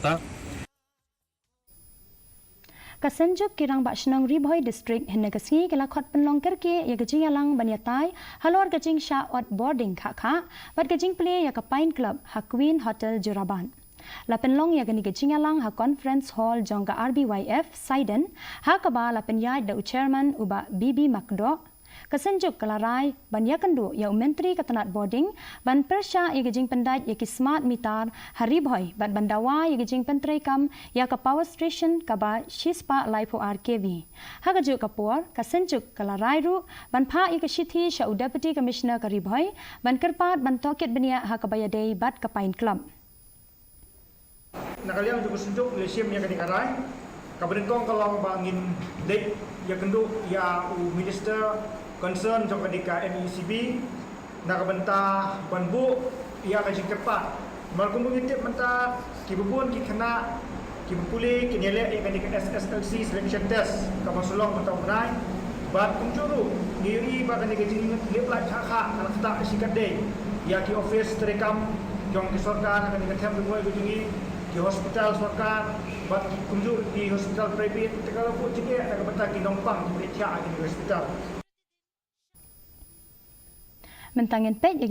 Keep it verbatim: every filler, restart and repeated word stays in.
Ka Synjuk ki Rangbah Shnong Ri Bhoi District hynne ka sngi ka la khot pynlong kyrkieh ïa ka jingïalang ban ïatai halor ka jingshah ot boarding khah khah bad ka jingplie ïa ka Pine Club ha Queen Hotel Jorabat. La pynlong ïa kane ka jingïalang ha Conference Hall jong ka R B Y F Saiden, ha kaba la pynïaid da u Chairman u Bah B B Makdoh. Ka Synjuk ka la rai ban ïakynduh ïa u Myntri ka tnat boarding ban pyrshah ïa ka jingpyndait ïa ki smart meter ha Ri Bhoi bad ban dawa ïa ka jingpyntreikam ïa ka power station kaba shispah laiphew ar K V. Ha kajuh ka por, ka Synjuk ka la rai ruh ban phah ïa ka shithi sha u Deputy Commissioner ka Ri Bhoi ban kyrpad ban tohkit bniah ha kaba ïadei bad ka Pine Club. Na ka liang jong ka Synjuk ngi la shim ïa kane ka rai. Kaba nyngkong ka long ba ngin leit ïakynduh ïa u minister concern jong kane ka M E C B na ka bynta ban buh ïa ka jingkyrpad. Namar kumba ngi tip mynta kiba bun ki khynnah kiba pule kin ïaleh ïa kane ka S S L C selection test kaba sa long mynta u bnai. Bad kumjuh ruh ngi ïohi ba kane ka jinglip lait khah khah ka la ktah shi katdei ïa ki office treikam jong ki sorkar ha kane ka them jong ngi, ki hospital sorkar bad kumjuh ki hospital private, te ka la buh jingeh na ka bynta ki nongpang kiba thiah ha kine ki hospital. Mynta ngin peit ïa